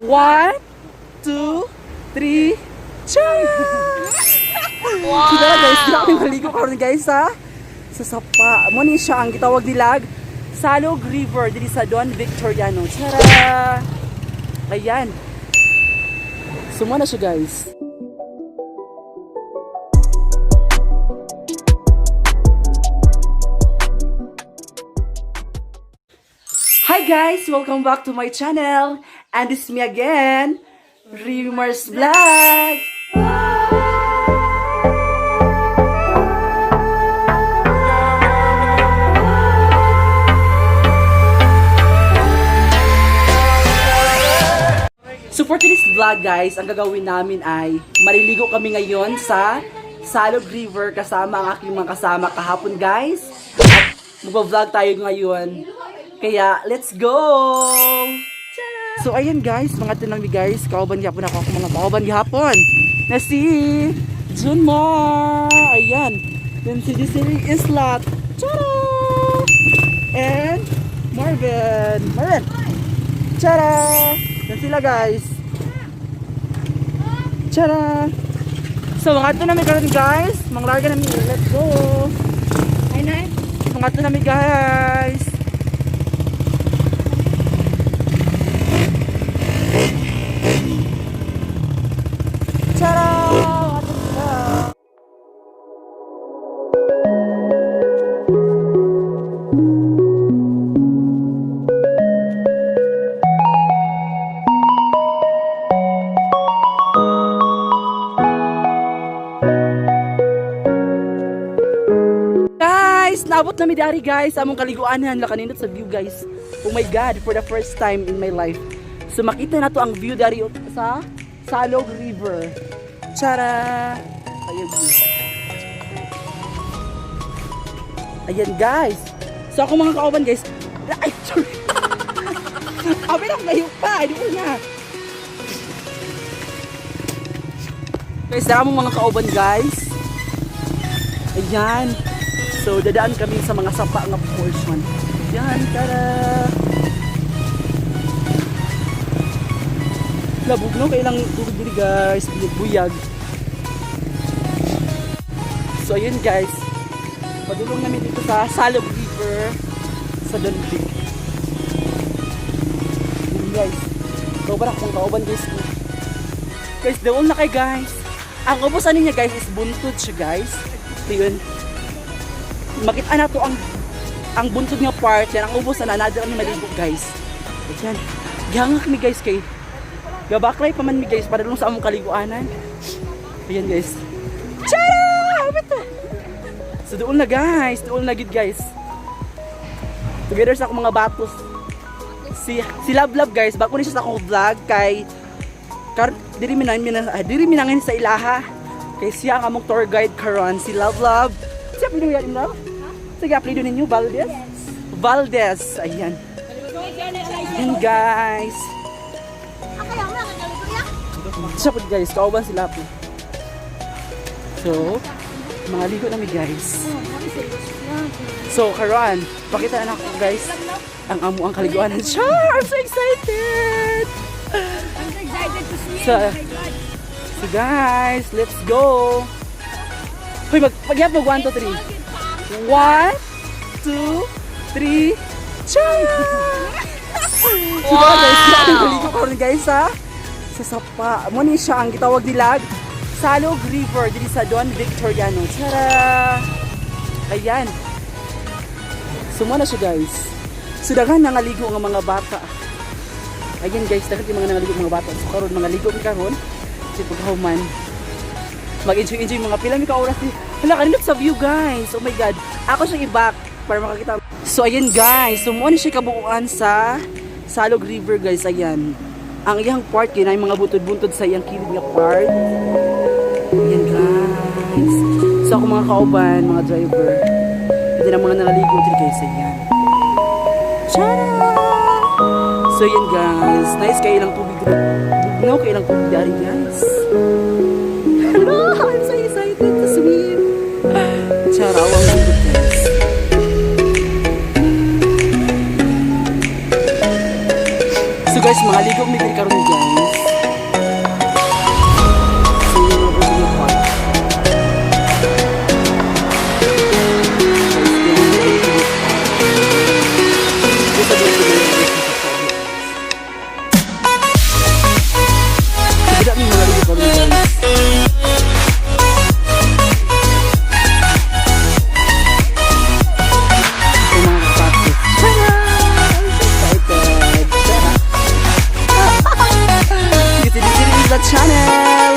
One, two, three, char! Wow! So guys, grabe maligo karon, guys, ha? Sa sapa. Mo ni siya ang gitawag nilag Salog River diri sa Don Victoriano. Tara! Ayan. So mo na siya, guys. Hi guys! Welcome back to my channel! And it's me again, Rimers Vlog! So for today's vlog, guys, ang gagawin namin ay maliligo kami ngayon sa Salog River kasama ang aking mga kasama kahapon, guys. At magba-vlog tayo ngayon. Kaya let's go! So ayan guys, mga tinang ni guys, kauban gihapon ako, akong mga kauban gihapon na si Junmar. Ayan. Then si Desiree Islat. Tara! And Marvin. Marvin. Tara! Yan sila, guys. Tara! So mga to namin karon, guys. Manglarga namin. Let's go. Ay, nay. Mga to namin, guys. Tara! Mga to sila. Guys, naabot na mi dari, guys. Among kaliguanan la kanindot sa view, guys. Oh my God, for the first time in my life. So makita na to ang view dari sa Salog River. Tara! Ayun. Ayan guys. So ako mga kauban, guys. Ay, sorry. Abi na kayo pa, di ko na. Guys, dara mong mga kauban, guys. Ayan. So, dadaan kami sa mga sapa nga portion. Ayan, tara! Labog no, kailang tubig diri, guys. Buyag. So, ayun guys. Padulong namin dito sa Salog River sa Don Vic. Ayun guys. Kauban akong kauban, guys. Guys, doon na kay guys. Ang ubusan niya, guys, is buntod siya, guys. So yun. Makita na to ang buntod nga part yan. Ang ubusan na another kami maligo, guys. Ayan. Gihangak mi, guys, kay gabaklay pa man mi, guys, para lang sa among kaliguanan. Ayan guys. Tara! Ito. So doon na, guys, doon na gid, guys. Together sa akong mga batos. Si si Love Love, guys, bago ni siya sa akong vlog kay kar diri mi nang diri mi nangin sa ilaha. Kay siya ang among tour guide karon, si Love Love. Siya apelyido yan, Love? Sige, apelyido ninyo, Valdez? Valdez. Ayan. Ayan, guys. Siya po, guys, kauban sila po. So, mga ligo nami, guys. So, karon, pakita na ako, guys, ang amo ang kaliguanan. Siya! I'm so excited! I'm so excited to swim. So, Oh my God. So guys, let's go! Hoy, mag pagyap mag 1, 2, 3. 1, 2, 3, Char! So guys, grabe maligo karon, guys, ha? Sa sapa. Mo ni siya ang gitawag nilag Salog River diri sa Don Victoriano. Tara! Ayan. So mo na siya, guys. So daghan nangaligo nga mga bata. Ayan guys, daghan yung mga nangaligo mga bata. So karon mga ligo mi karon. Kasi pagkahuman mag-enjoy enjoy mga pila mi ka oras ni. Hala, kanindot sa view, guys. Oh my God. Ako siyang i-back para makakita. So ayan guys, so mo ni siya kabuuan sa Salog River, guys. Ayan. Ang iyang part kay na mga buntod-buntod sa iyang kilid nga part. Ayan guys. So ako mga kauban, mga driver. Hindi na mga nangaligo dito, guys. Ayan. Tara! So ayan guys, nice kayo lang tubig dito. Bugnaw kayo lang tubig dari, guys. Hello! I'm so excited to swim! Charawang tubig, guys. So guys, Guys, mga ligo mi diri karon, guys. Sa University Park. Guys, diri University Park. Dito sa University Park. So, dira mi mga ligo karon, guys. So, mga ka-practice. Tara! I'm so excited. Tara! Dito dito the channel.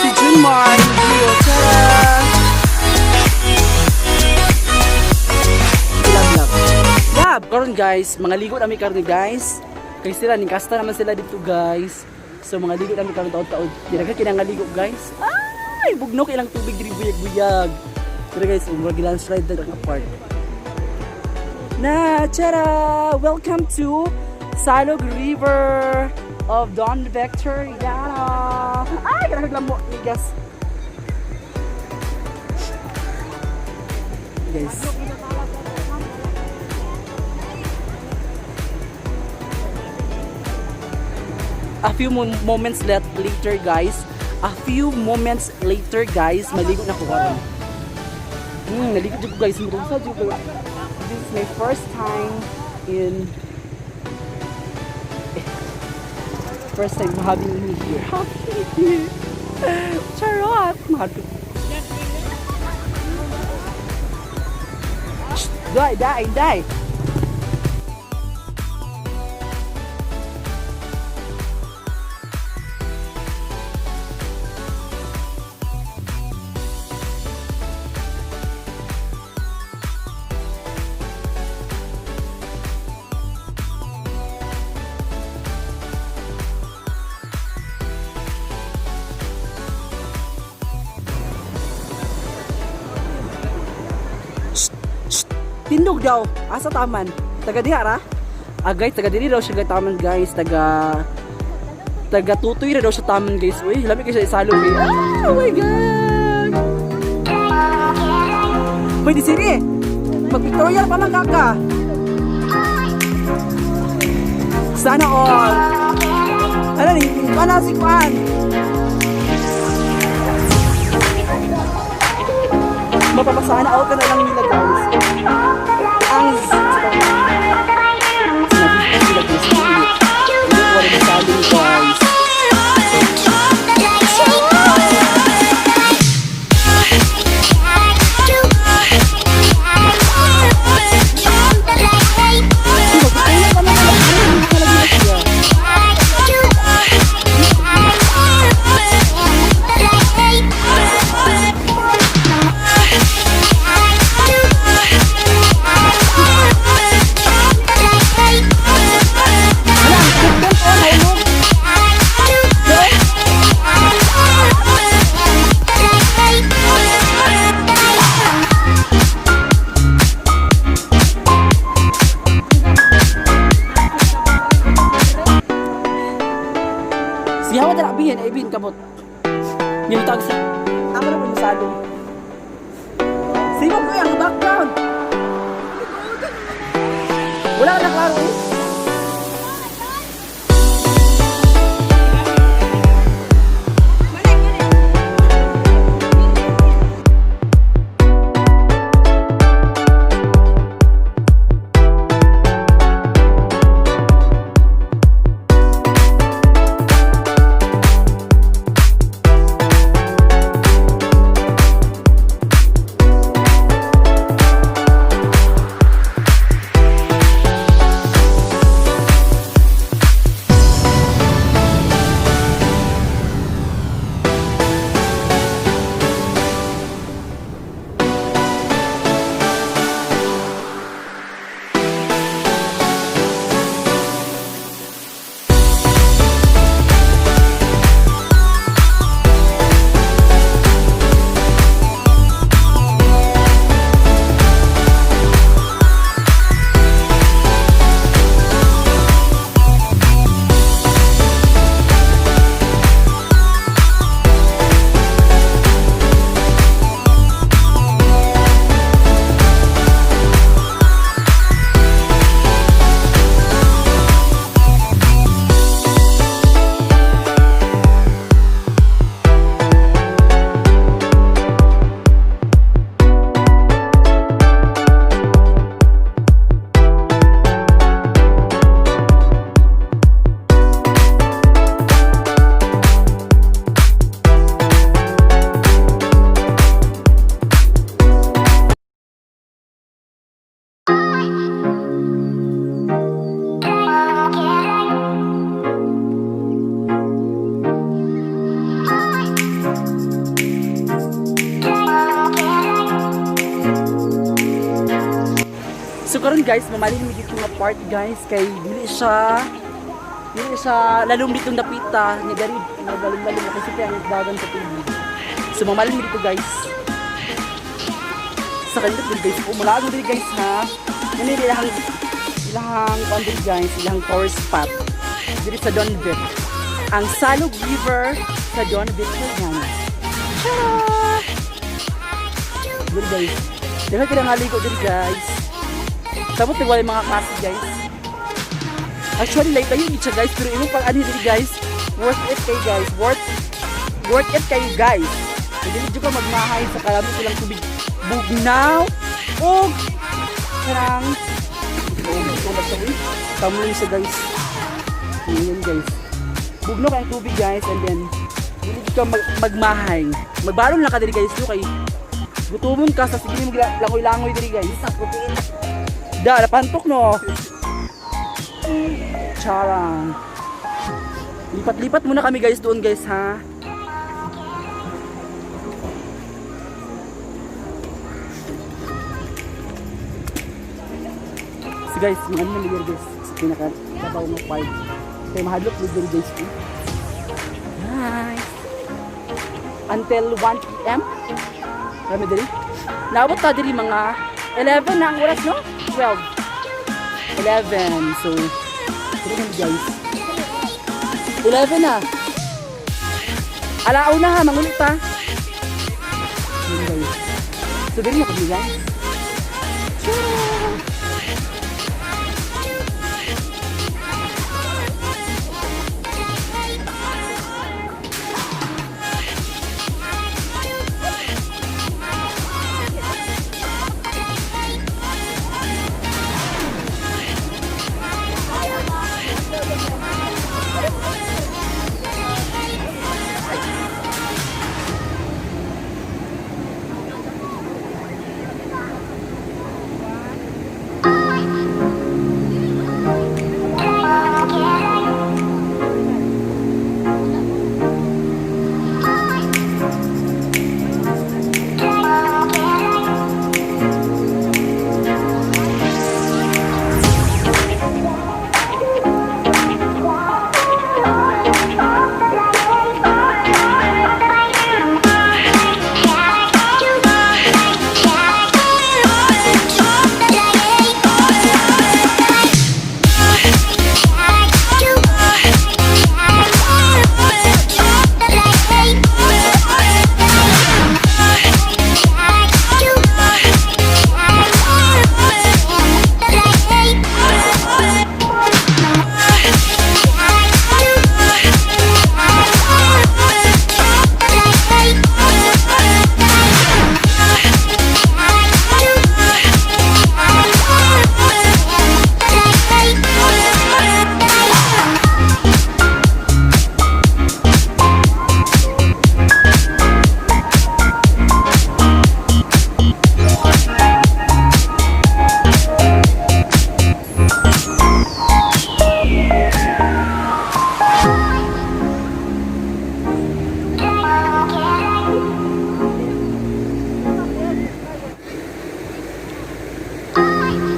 Si Junmar. Video. Tara! Love, love. Love! Karon, guys, mga ligo nami karon, guys. Kay sila, ning kasta naman sila dito, guys. So mga ligo nami karon taod-taod. Dira ka kinangaligo, guys. Ay, bugno kay ilang tubig diri, buyag-buyag. Pero guys, umurag landslide na ang part. Na, tara! Welcome to Salog River of Don Victoriano. Ay, grabe lamo ni gas. Guys. A few moments later, guys. A few moments later, guys, maligo na ko karon. Naligo jud ko, guys. Murag jud ko. This is my first time having me here. Having me here. Charot! Mahal ko. Shh! Die, die, die! Tindog daw. Asa taman? Taga diha ra? Ah, guys, taga diri daw siya taman, guys. Taga tutoy ra daw siya taman, guys. Uy, lami kay siya isalog eh. Ah, oh my God. Hoy, di siri. Mag-pictorial pa man kaka. Sana all. Ano ni? Ano si Kwan? Mapapasana all ka na lang nila, guys. Ang sinabi nila, guys, hindi. Hindi ko rin masabi, guys. Mag-pictorial pa man ka lang. Hindi ka lang siya. Hala, ang content oh, nahulog. No? Siya wala bihin, ay bihin kamot. Ngimutag sa ako na po masalong. Sige ko ang background. Wala na klaro eh. So karon guys, mamalhin mi dito nga part, guys, kay dili siya lalom ditong dapita ni diri naglalom-lalom na kasi kaya ang dagan sa tubig. So mamalhin mi dito, guys. Sa kanila diri, guys, oh, mulago diri, guys, ha. Mani ilahang kuan diri, guys, ilahang tourist spot. Diri sa Donvic. Ang Salog River sa Donvic, Cagayan. Tara! Diri, guys. Dili kaya nga ligo diri, guys. Sabot wala yung mga klase, guys. Actually, late tayo siya, guys, pero imong pag ani diri, guys, worth it kay guys. Worth it kayo, guys. Hindi jud ka magmahay sa kalami silang tubig. Bugnaw og kanang oh, tulad sa uy. Tumbling siya, guys. Ayan, guys. Bugnaw kay ang tubig, guys, and then dili jud ka magmahay. Magbalon lang ka diri, guys, no, kay gutumon ka sa sige mo langoy-langoy diri, guys. Da, napantok no. Charang. Lipat-lipat muna kami, guys, doon, guys, ha. So guys, mga ano na guys, sa pinaka babaw ng part. Kaya mahadlok na diri, guys. Eh. Nice. Until 1 p.m. Kami diri. Naabot ta diri mga 11 na ang oras, no? 12. 11. So, diri kami, guys. 11 na. Alauna ha, mangulit pa. Yun, guys. So, diri na kami, guys. Tara!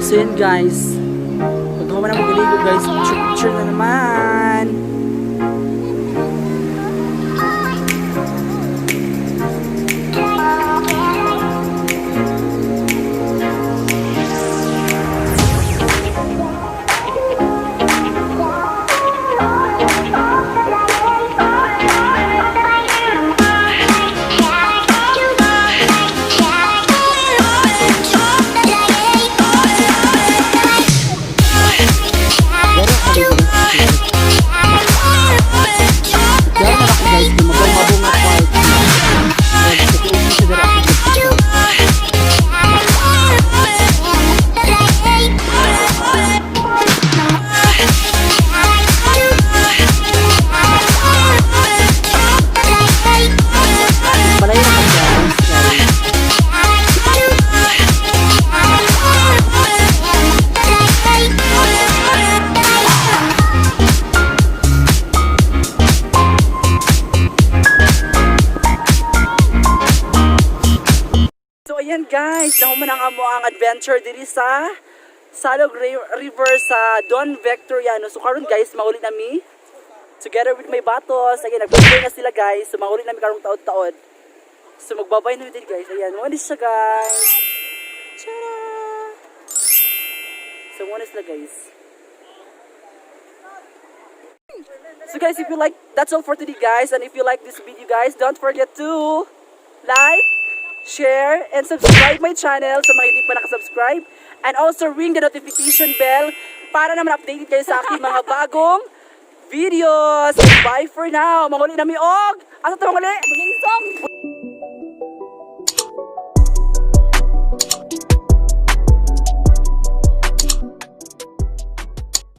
So yun, guys. Pag ako na magaligo, guys, picture picture na naman. Dara na ako, guys, yung mabong-mabong na part. Sa dara ako. Palayo na kami, guys. So ayan guys, nahuman ang amo ang adventure diri sa Salog River sa Don Victoriano. So karon, guys, mauli na mi together with my batos. Ayan, nag na sila, guys. So mauli na mi karong taod-taod. So magbabay na mi din, guys. Ayan, mao ni siya, guys. Tara! So mao na sila, guys. So guys, if you like, that's all for today, guys. And if you like this video, guys, don't forget to like, share, and subscribe my channel sa mga hindi pa nakasubscribe. And also ring the notification bell para naman updated kayo sa aking mga bagong videos. Bye for now. Manguli na mi og. Asa to manguli? Song!